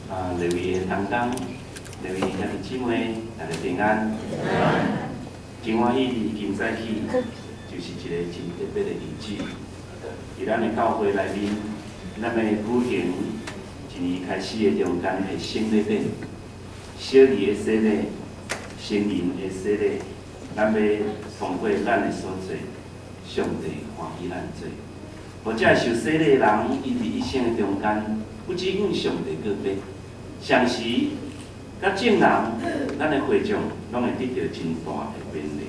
啊，利未的同工，利未兄弟姊妹，大家平安。真歡喜佇今早起，就是一個真特別的日子。佇咱的教會內面，咱欲舉行一年開始的中間的聖禮典，小兒的洗禮，成人的洗禮，咱欲通過咱的所做，上帝歡喜咱做。予這受洗禮的人，伊佇一生的中間，不只向上帝告白，同時，佮眾人，咱的會眾攏會得著真大的便利。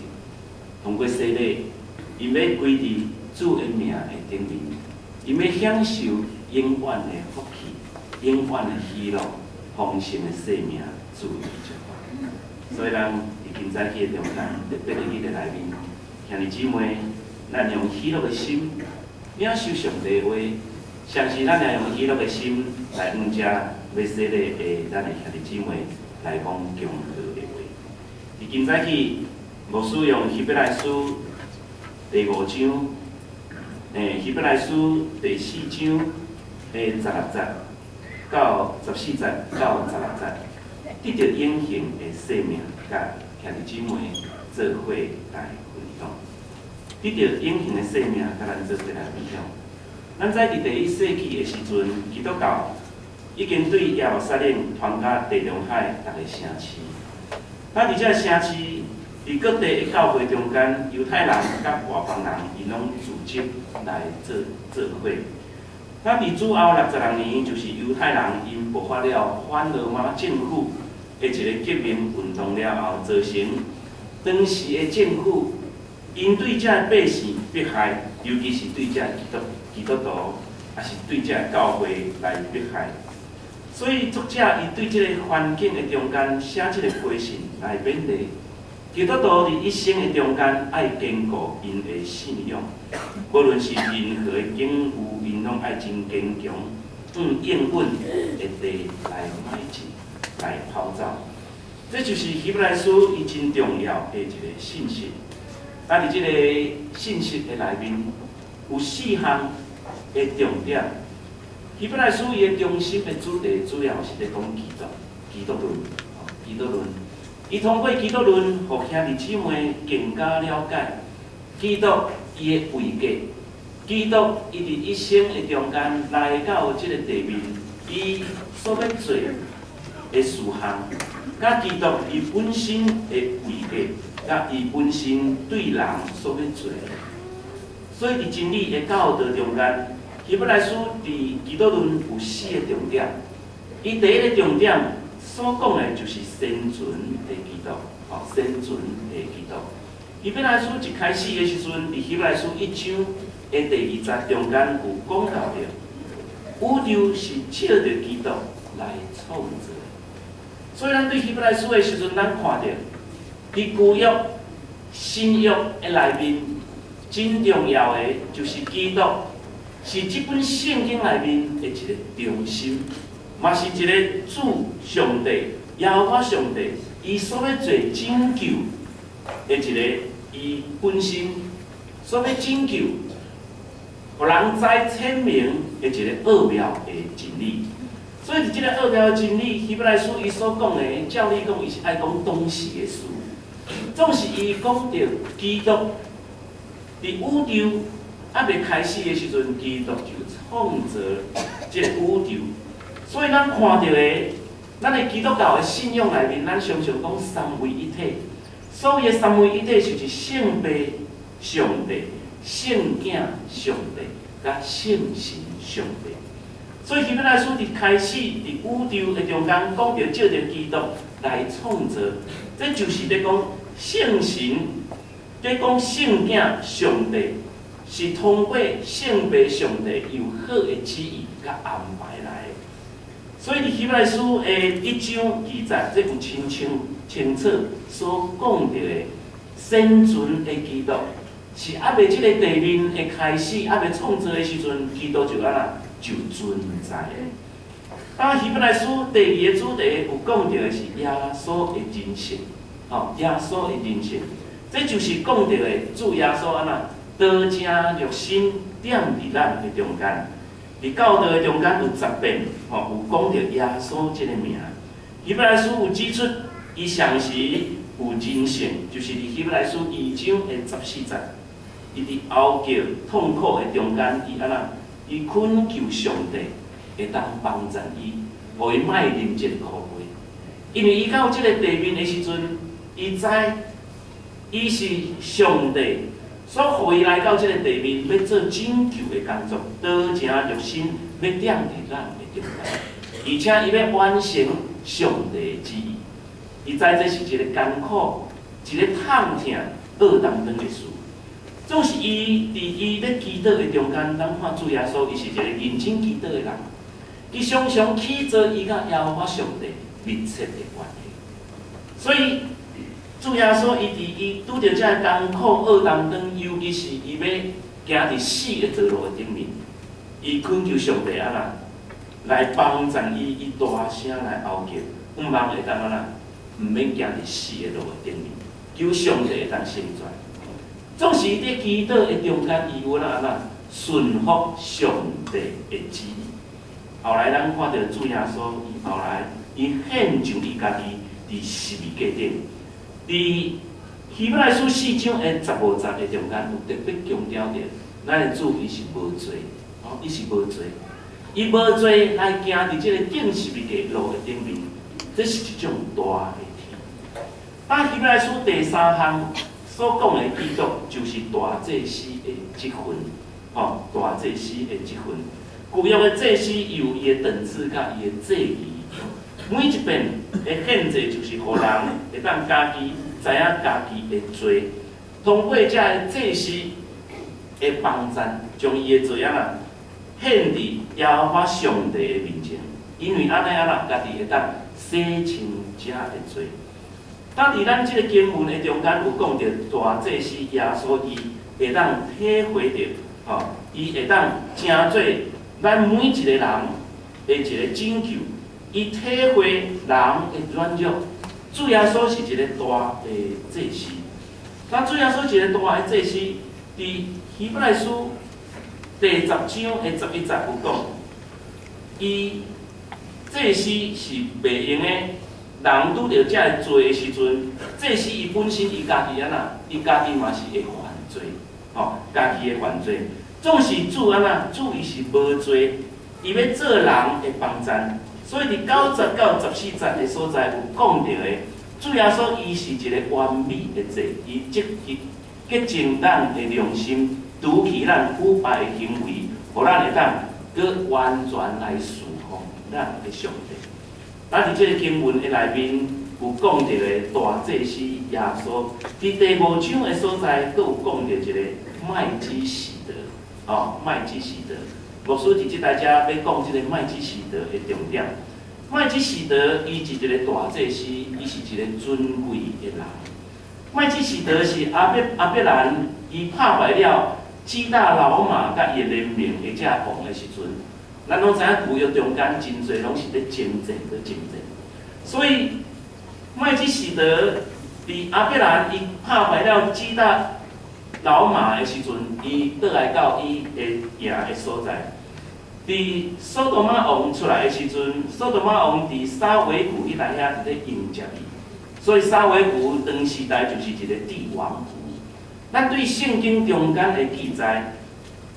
通過洗禮，𪜶欲歸佇主的名的頂面，𪜶欲享受永遠的福氣、永遠的喜樂、豐盛的生命、自由祝福。所以，咱佇今早起的中間，特別的日的內面，兄弟姊妹，咱用喜樂的心領受上帝的話，同時咱也用喜樂的心來向遮欲洗禮的咱的兄弟姊妹來講恭賀的話。佇今早起，牧師用希伯來書第五章，希伯來書第四章的16節到14節到16節，得著永恆的生命，佮兄弟姊妹做伙來分享。得著永恆的生命，佮咱做伙來分享。咱知佇第一世紀的時陣，基督教已經對耶路撒冷傳到地中海逐个城市。那佇這个城市，佇各地的教會中間，猶太人佮外邦人，𪜶攏組織來做做伙。那佇主後66年，就是猶太人𪜶爆發了反羅馬政府的一个革命運動了後，造成當時的政府𪜶對這个百姓迫害，尤其是對這个基督徒，抑是對這個教會來迫害。所以作者伊對這个環境的中間寫這個批信來勉勵基督徒佇一生的中間愛堅固𪜶的信仰，無論是任何的境遇，𪜶攏愛真堅強，向應允的地來邁進，來跑走。這就是希伯來書伊真重要的一個信息。啊，佇這個信息的內面有四項的重點。希伯來書伊的中心的主題主要是咧講基督、基督論、基督論。伊通過基督論，予兄弟姊妹更加了解基督伊的位格，基督伊佇一生的中間來到這個地面，伊所欲做的事項，佮基督伊本身的位格，佮伊本身對人所欲做的。所以佇真理的教導中間，希伯來書佇基督論有四个重點。伊第一个重點所講的就是先存的基督，吼，先存的基督。希伯來書一開始的時陣，佇希伯來書一章的第二節中間有講到著，宇宙是藉著基督來創造的。所以咱對希伯來書的時陣，咱看著佇舊約、新約的內面，真重要的就是基督是這本聖經內面的一个中心，嘛是一個主上帝、耶和華上帝，伊所欲做拯救的一个，伊本身所欲拯救，予人知顯明的一个奧妙的真理。所以佇這个奧妙的真理，希伯來書伊所講的，照理講，伊是愛講當時的事，總是伊講著基督佇宇宙猶未開始的時陣，基督就創造這個宇宙。所以咱看著的，咱的基督教的信仰內面，咱常常講三位一體。所謂的三位一體，就是聖父上帝、聖囝上帝、佮聖神上帝。所以希伯來書佇開始佇宇宙的中間講著藉著基督來創造，這就是咧講聖神，咧講聖囝上帝是通過聖父上帝有好的旨意佮安排來的。所以佇希伯來書的一章二節，這有清清清楚所講著的先存的基督，是猶未這个地面的開始，猶未創造的時陣，基督就按怎就存在的。當希伯來書第二個主題有講著的是耶穌的人性，吼，耶穌的人性，這就是講著的主耶穌按怎道成肉身踮佇咱的中間。佇教導的中間有10遍，吼，有講著耶穌這个名。希伯來書有指出，伊常時有人性，就是佇希伯來書2章的14節，伊佇哀叫痛苦的中間，伊按怎？伊懇求上帝會當幫贊伊，予伊莫啉這个苦杯。因為伊到這个地面的時陣，伊知伊是上帝所予伊來到這个地面，欲做拯救的工作，道成肉身，欲踮佇咱的中間，而且伊欲完成上帝的旨意。伊知這是一个艱苦、一个痛疼、僫擔當的事。總是伊佇伊咧祈禱的中間，咱看主耶穌，伊是一个認真祈禱的人。伊常常起做伊佮耶和華上帝密切的關係。所以主耶穌伊佇伊拄著這个艱苦僫擔當，尤其是伊欲行佇死的道路的頂面，伊懇求上帝按怎來幫贊伊，伊大聲來哀叫，向望會當按怎，毋免行佇死的路的頂面，求上帝會當成全。總是伊佇祈禱的中間，伊有按怎順服上帝的旨意。後來咱看著主耶穌，伊後來伊獻上伊家己佇十字架頂。佇希伯來書4章的15節的中間，有特別強調著，咱的主伊是無罪，哦，伊是無罪，伊無罪來行佇這个釘十字架路的頂面，這是一種大的天。當希伯來書第三項所講的基督，就是大祭司的職分，吼，大祭司的職分。舊約的祭司有伊的等次佮伊的祭儀，每一遍的獻祭就是予人會當家己知影家己的罪，通過這个祭司的幫贊，將伊的罪按怎獻佇耶和華上帝的面前，因為按呢按怎，家己會當洗清這个罪。當佇咱這个經文的中間有講著大祭司耶穌，伊會當體會著，吼，伊會當成做咱每一个人的一个拯救，伊體會人的軟弱。主耶穌是一个大的祭司，當主耶穌一个大的祭司，佇希伯來書第10章的11節有講，伊祭司是袂用的，人拄著這个罪的時陣，祭司伊本身伊家己按怎，伊家己嘛是會犯罪，吼，家己會犯罪。總是主按怎，主伊是無罪，伊欲做人的幫贊，所以佇9節到14節的所在有講著的，主耶穌伊是一个完美的祭，伊積極潔淨咱的良心，除去咱腐敗的行為，予咱會當閣完全來事奉咱的上帝。咱佇這个經文的內面有講著的大祭司耶穌，佇第五章的所在，閣有講著一个麥基洗德，哦，麥基洗德。牧師佇這台遮欲講這个麥基洗德的重點。麥基洗德伊是一个大祭司，伊是一個尊貴的人。麥基洗德是亞伯蘭伊拍敗了基大老瑪佮伊的聯盟的這王的時陣，咱攏知影舊約中間真濟攏是咧征戰，咧征戰。所以麥基洗德佇亞伯蘭伊拍敗了基大老瑪的時陣，伊倒來到伊的營的所在。佇所多瑪王出來的時陣，所多瑪王佇沙維谷彼內遐佇咧迎接伊，所以沙維谷當時代就是一個帝王谷。咱對聖經中間的記載，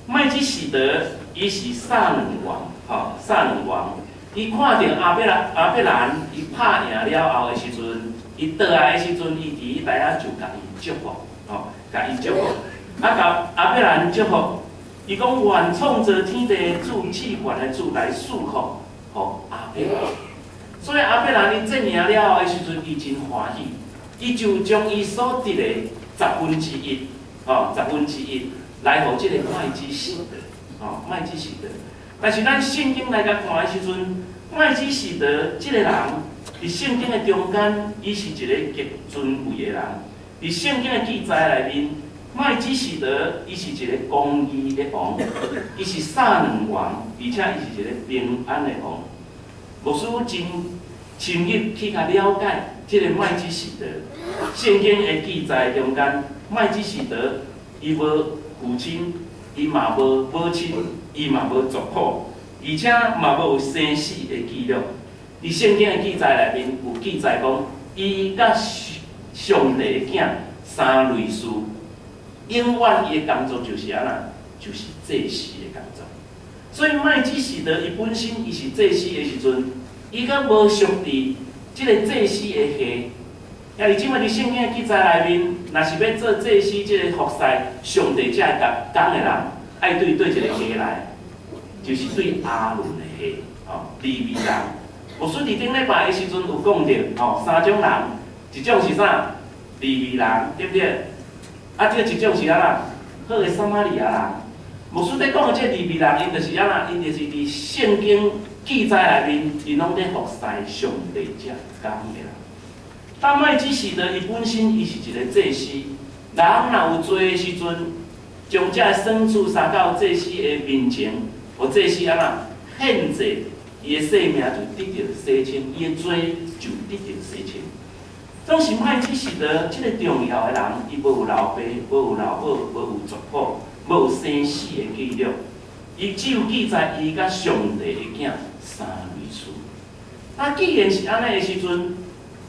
麥基洗德伊是撒冷王，吼，撒冷王，伊看著亞伯蘭，伊拍贏了後的時陣，伊倒來的時陣，伊佇彼內遐就共伊祝福，吼，共伊祝福，啊，共亞伯蘭祝福。伊講願創造天地的主、至懸的主來賜福，予亞伯蘭。所以亞伯蘭伊戰贏了後的時陣，伊真歡喜，伊就將伊所得的十分之一，吼，十分之一來予這个麥基洗德，吼，麥基洗德。但是咱聖經來共看的時陣，麥基洗德這个人佇聖經的中間，伊是一个極尊貴的人。佇聖經的記載內面，麥基洗德伊是一個公義的王，伊是撒冷王，而且伊是一個平安的王。牧師真深入去共了解這个麥基洗德。聖經的記載中間，麥基洗德伊無父親，伊嘛無母親，伊嘛無族譜。而且嘛無有生死的記錄。佇聖經的記載內面有記載講，伊佮上帝的囝三類似，永遠伊的工作就是按怎，就是祭司的工作。所以麥基洗德伊本身伊是祭司的時陣，伊閣無屬佇這个祭司的系。兄弟姊妹，佇聖經的記載內面，若是欲做祭司這个服侍上帝這个工的人，愛對佗一个系來，就是對亞倫的系，吼，利未人。牧師佇頂禮拜的時陣有講著，吼，三種人，一種是啥？利未人，對毋對？啊，這一種是按怎？好的撒瑪利亞人。牧師佇講的這利未人，𪜶就是按怎？𪜶就是佇聖經記載內面，𪜶攏佇服侍上帝這工的人。當麥基洗德伊本身伊是一个祭司，人若有罪的時陣，將這个牲畜殺到祭司的面前，予祭司按怎獻祭，伊的性命就得著洗清，伊的罪就得著洗清。總是麥基洗德這个重要的人，伊無有老爸，無有老母，無有族譜，無有生死的記錄，伊只有記載伊佮上帝的囝三類似。啊，既然是按呢的時陣，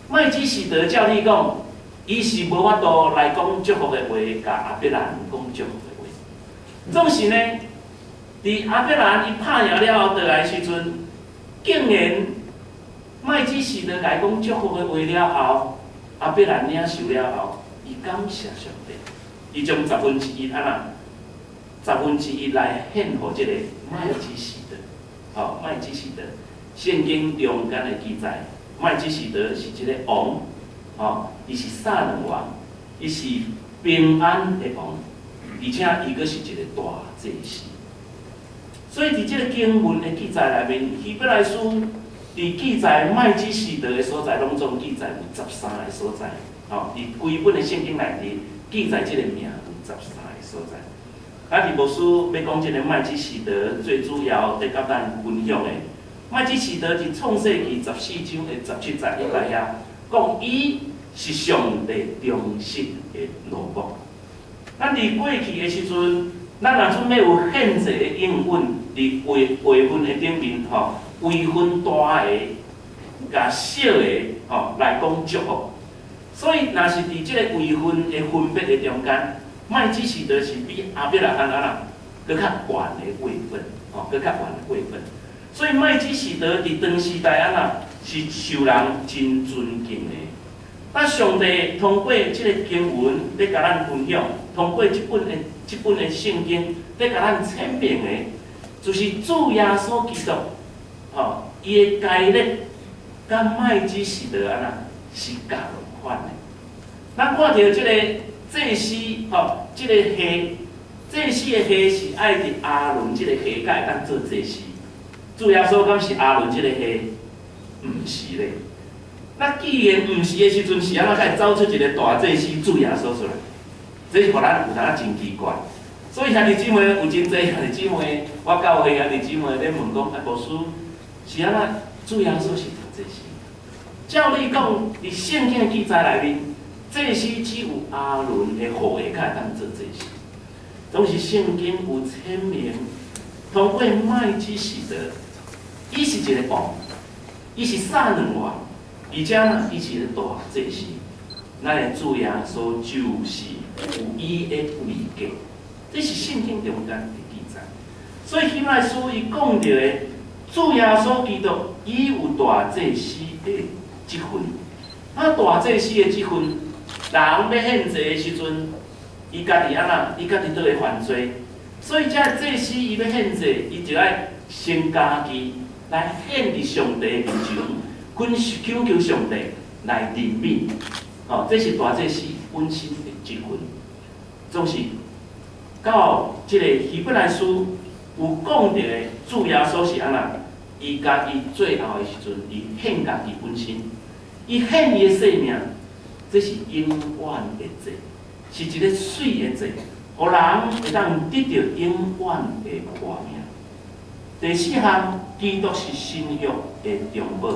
麥基洗德照理講，伊是無法度來講祝福的話，共亞伯蘭講祝福的話。總是呢，佇亞伯蘭伊拍贏了後，倒來時陣，竟然麥基洗德共伊講祝福的話了後，亞伯蘭領受了後，伊感謝上帝，伊將十分之一按怎？十分之一來獻予這个麥基洗德，吼，麥基洗德，聖經中間的記載，麥基洗德是一个王，吼，伊是撒冷王，伊是平安的王，而且伊閣是一個大祭司。所以佇這个經文的記載內面，希伯來書佇記載麥基洗德的所在，攏總記載有13個所在，吼，佇規本的聖經內底記載這个名有十三個所在。啊，佇牧師欲講這个麥基洗德，最主要佇佮咱分享的，麥基洗德佇創世記14章的17節伊來遐講，伊是上帝忠實的奴僕。咱佇過去的時陣，咱若準欲有獻祭的應允，佇位位份的頂面吼，位份大的共小的吼來講祝福。所以，若是佇這个位份的分別的中間，麥基洗德是比亞伯拉罕按怎閣較懸的位份，吼，閣較懸的位份。所以麥基洗德佇當時代按怎是受人真尊敬的。啊，上帝通過這个經文咧共咱分享，通過這本的聖經咧共咱闡明的，就是主耶穌基督，吼，伊的階級佮麥基洗德按怎是仝款的。咱看著這个祭司，吼，這个系祭司的系是愛佇亞倫這个系才會當做祭司。主耶穌敢是亞倫這个系？毋是咧。那既然毋是的時陣，是按怎才會走出一個大祭司主耶穌出來？這是予咱有當真奇怪。所以兄弟姊妹有真濟兄弟姊妹，我教會兄弟姊妹咧問講：啊，牧師是按怎主耶穌是大祭司？照理講，佇聖經的記載內面，祭司只有亞倫的後裔才會當做祭司。總是聖經有闡明，通過麥基洗德，伊是一個王，伊是撒冷王，而且呢，伊是一個大祭司。咱的主耶穌就是有伊的位格，這是聖經中間的記載。所以希伯來書伊講著的主耶穌基督，伊有大祭司的職分。啊，大祭司的職分，人欲獻祭的時陣，伊家己按怎？伊家己都會犯罪，所以這个祭司伊欲獻祭，伊就愛先家己來獻佇上帝面前，懇求求上帝來憐憫。吼，這是大祭司本身的職分。總是到這个希伯來書有講著的，主耶穌是按怎？伊家己最後的時陣，伊獻家己本身，伊獻伊的性命，這是永遠的祭，是一个媠的祭，予人會當得著永遠的活命。第四項，基督是新約的中保。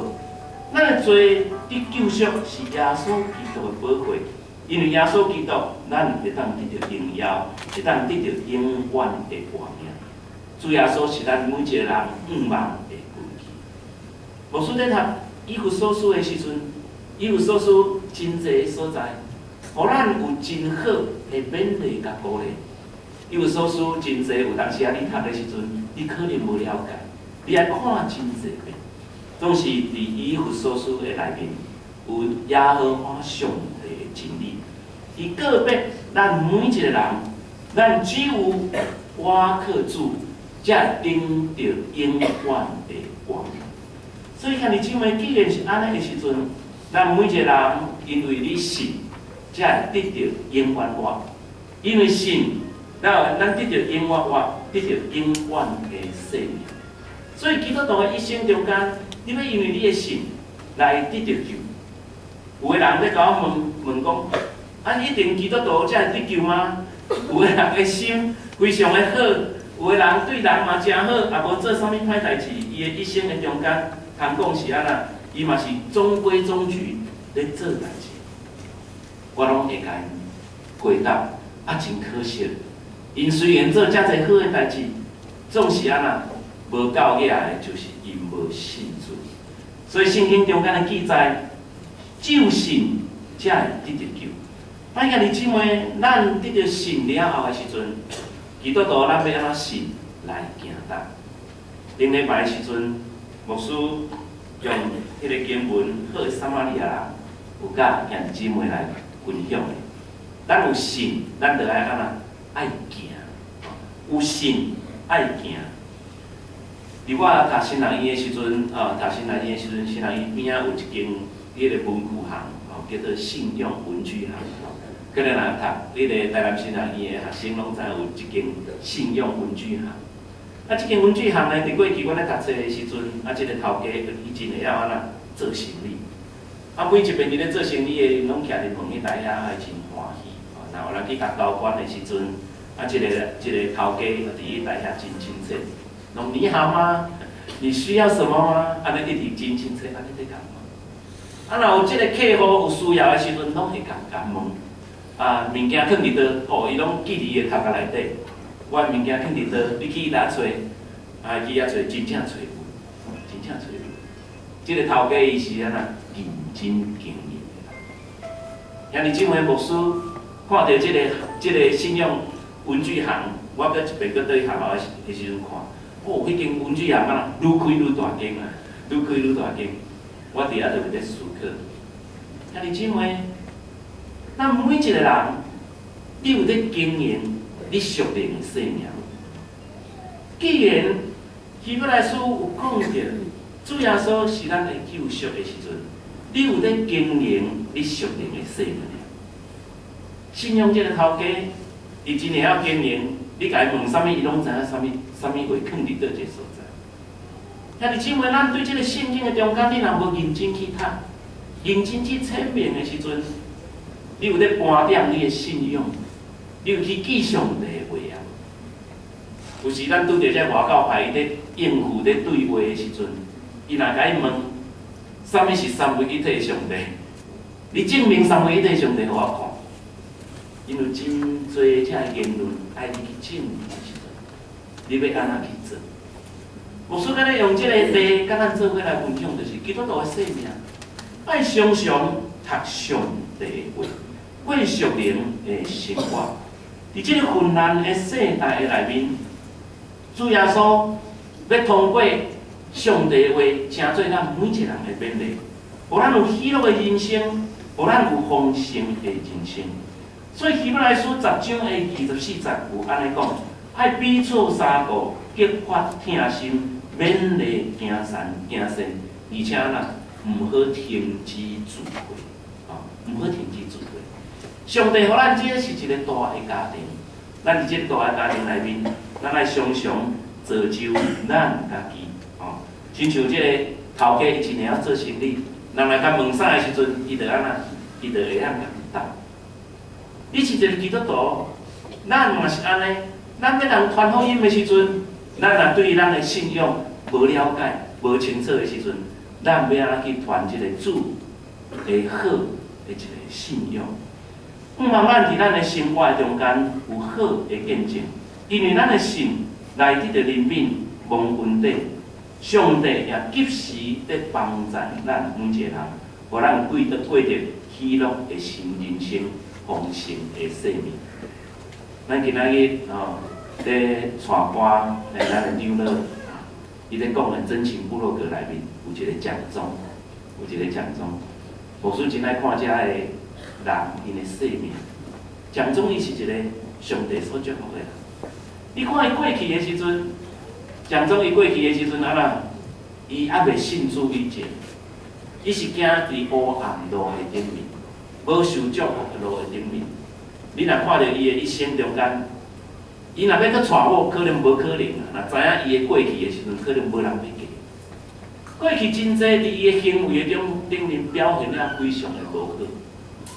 咱的罪得救贖是耶穌基督的寶血，因為耶穌基督，咱會當得著榮耀，會當得著永遠的活命。主耶穌是咱每一個人向望的根基。牧師咧讀以弗所書的時陣，以弗所書真濟所在，予咱有真好的勉勵佮鼓勵。以弗所書真濟有當時啊，你讀的時陣，你可能無了解，你愛看真濟遍。總是佇以弗所書的內面有耶和華上帝的真理。伊告別咱每一個人，咱只有倚靠主，才會得著永遠的活。所以兄弟姊妹，既然是按呢的時陣，咱每一個人因為你信，才會得著永遠活。因為信，咱得著永遠活，得著永遠的生命。所以基督徒的一生中間，你欲因為你的信來得著救。有的人咧共我問問講，啊，一定基督徒才會得救嗎？有的人的心非常的好，有的人對人嘛誠好，也無做啥物歹代誌，伊的一生的中間，通講是按怎，伊嘛是中規中矩咧做代誌。我攏會共𪜶回答，啊，真可惜，𪜶雖然做遮濟好的代誌，總是按怎無夠額的，就是𪜶無信主。所以聖經中間的記載，只有信才會得著救。咱兄弟姊妹，咱得著信了後的時陣，基督徒咱欲按怎信來行動？頂禮拜的時陣，牧師用彼个經文，好的撒瑪利亞人，有佮兄弟姊妹來分享的。咱有信，咱就愛按怎愛行。有信愛行。佇我讀新人院的時陣，啊，讀新人院的時陣，新人院邊仔有一間彼个文具行，哦，叫做信用文具行。可能若讀彼个台南新人院的學生攏知影有一間信用文具行。啊，這間文具行呢，佇過去阮咧讀冊的時陣，啊，這个頭家伊真會曉按怎做生意。啊，每一遍伊咧做生意的，攏徛佇門彼台遐，會真歡喜。哦，若有人去共交關的時陣，啊，這個頭家就佇彼台遐真親切。攏你好嗎？你需要什麼嗎？按呢一直真親切，按呢咧共問。啊，若有這个客戶有需要的時陣，攏會共共問。啊，物件囥佇佗，哦，伊攏記佇伊的頭殼內底。我的物件囥佇佗，你去伊搭找，啊，去遐找，真正找有，真正找有。這个頭家伊是按怎認真經營的。兄弟姊妹，牧師看著這個信用文具行，我閣一遍閣倒去學校的時陣看，哦，彼間文具行啊，愈開愈大間啊，愈開愈大間。我佇遐就佇咧思考，兄弟姊妹，咱每一個人，你有咧經營你屬靈的生命。既然希伯來書有講著，主耶穌是咱的救贖的時陣，你有咧經營你屬靈的生命。信用這个頭家，伊真會曉經營，你共伊問啥物，伊攏知影啥物，啥物貨囥佇佗一个所在。兄弟姊妹，咱對這个聖經的中間，你若無認真去讀，認真去體驗的時陣，你有咧盤點你的信仰，你有去記上帝的話啊？有時咱拄著這外口派伊咧應付咧對話的時陣，伊若共伊問，啥物是三位一體的上帝？你證明三位一體的上帝予我看。因有真濟這个言論愛你去證明的時陣，你欲按怎去做？牧師敢若用這个例，佮咱做伙來分享，就是基督徒的生命，愛常常讀上帝的話，過屬靈的生活。佇這个混亂的世代的內面，主耶穌欲通過上帝的話，成做咱每一個人的勉勵，予咱有喜樂的人生，予咱有豐盛的人生。所以希伯來書10章的24節有按呢講：愛彼此相顧，激發疼心，勉勵行善行善，而且呢，毋好停止聚會，啊，毋好停止聚會。上帝予咱這是一個大的家庭，咱佇這個大的家庭內面，咱愛常常造就咱家己，哦，親像這个頭家伊真會曉做生意，人來共問啥的時陣，伊就按怎，伊就會曉共答。你是一個基督徒，咱嘛是按呢，咱欲人傳福音的時陣，咱若對咱的信仰無了解、無清楚的時陣，咱欲按怎去傳這個主的好的一個信仰？向望咱佇咱的生活中間有好的見證，因為咱的信，來得著憐憫、蒙恩典，上帝也及時佇幫贊咱每一個人，予咱過得過著喜樂的新人生、豐盛的生命。咱今仔日吼，佇傳播咱的長老，伊咧講的真情部落格內面有一個講章，有一個講章。牧師真愛看遮的人，𪜶的生命。講章伊是一個上帝所祝福的人。你看伊過去的時陣，講章伊過去的時陣按怎？伊猶未信主以前，伊是行佇黑暗路的頂面，無受祝福的路的頂面。你若看著伊的一生中間，伊若欲閣娶某，可能無可能啊！若知影伊的過去的時陣，可能無人欲嫁。過去真濟佇伊的行為的中頂面表現了非常的無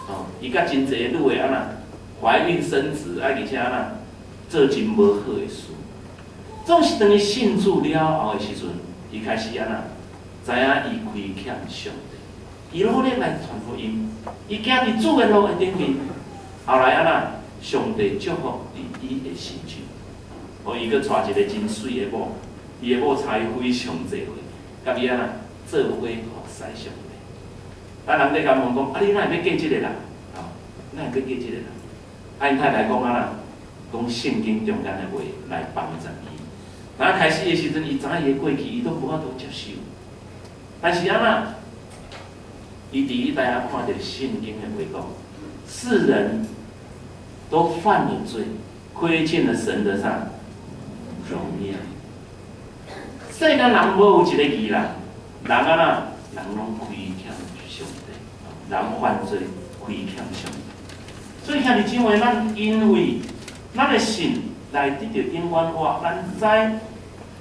好，哦，伊佮真濟女的按怎懷孕生子，啊，而且按怎做真無好的事。總是當伊信主了後的時陣，伊開始按怎知影伊虧欠上帝，伊努力來傳福音，伊行佇主的路的頂面。後來按怎，上帝祝福佇伊的身上，哦，伊閣娶一個真媠的某，伊的某差伊非常濟歲，佮伊按怎做伙服侍上帝。啊，人咧共問講，啊，你哪會欲嫁這個人？哦，哪會欲嫁這個人？啊，𪜶太太講按怎，講聖經中間的話來幫助伊。若開始的時陣，伊知影伊的過去，伊都無法度接受。但是按怎，伊佇彼搭遐看著聖經的話講，世人都犯了罪，虧欠了神的啥榮耀。世間人無有一個義人，人按怎，人攏虧欠上帝，人犯罪虧欠上帝。所以兄弟姊妹，咱因為咱的信來得著永遠活，咱知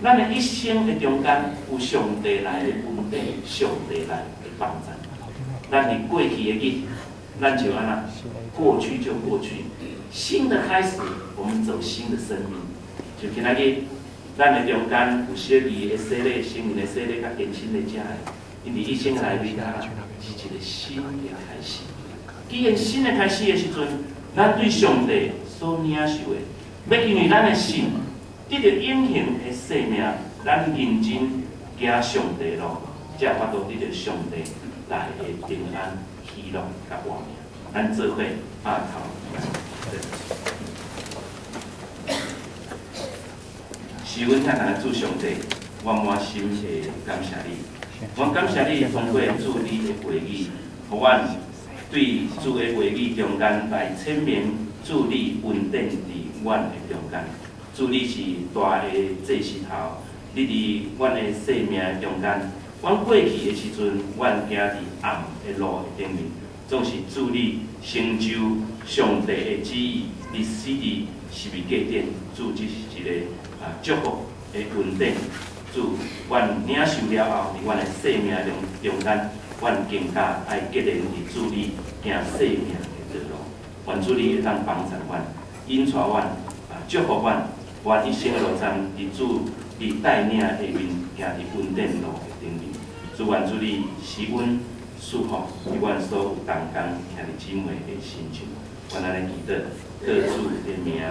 咱的一生的中間有上帝來的恩典，上帝來的幫助。咱佇過去的日，咱就按怎，過去就過去，新的開始，我們走新的生命。就今仔日，咱的中間有小兒的洗禮、成人的洗禮，佮堅心的遮的，𪜶佇一生內面啊，是一個新的開始。既然新的開始的時陣，咱對上帝所領受的，欲因為咱的信得著永恆的生命，咱認真行上帝路，才有法度得著上帝來的平安、喜樂佮活命。咱做伙阿頭。是阮疼咱的主上帝，我滿心的感謝你，我感謝你通過主你的話語，予阮對主的話語中間來顯明主你恩典佇阮的中間。主你是大的祭司頭，你佇阮的生命的中間，阮過去的時陣，阮行佇暗的路的頂面，總是主你成就上帝的旨意，你死佇十字架頂，主這是一個啊祝福的恩典。主，阮領受了後，佇阮的生命中中間，阮更加愛結連佇主你行生命的道路。願主你會當幫助阮，引帶阮，啊祝福阮，阮一生的路程佇主你帶領下面，行佇恩典路的頂面。主，願主你賜阮賜福，佇阮所有同工兄弟姊妹的身上。阮按呢祈禱，靠主的名。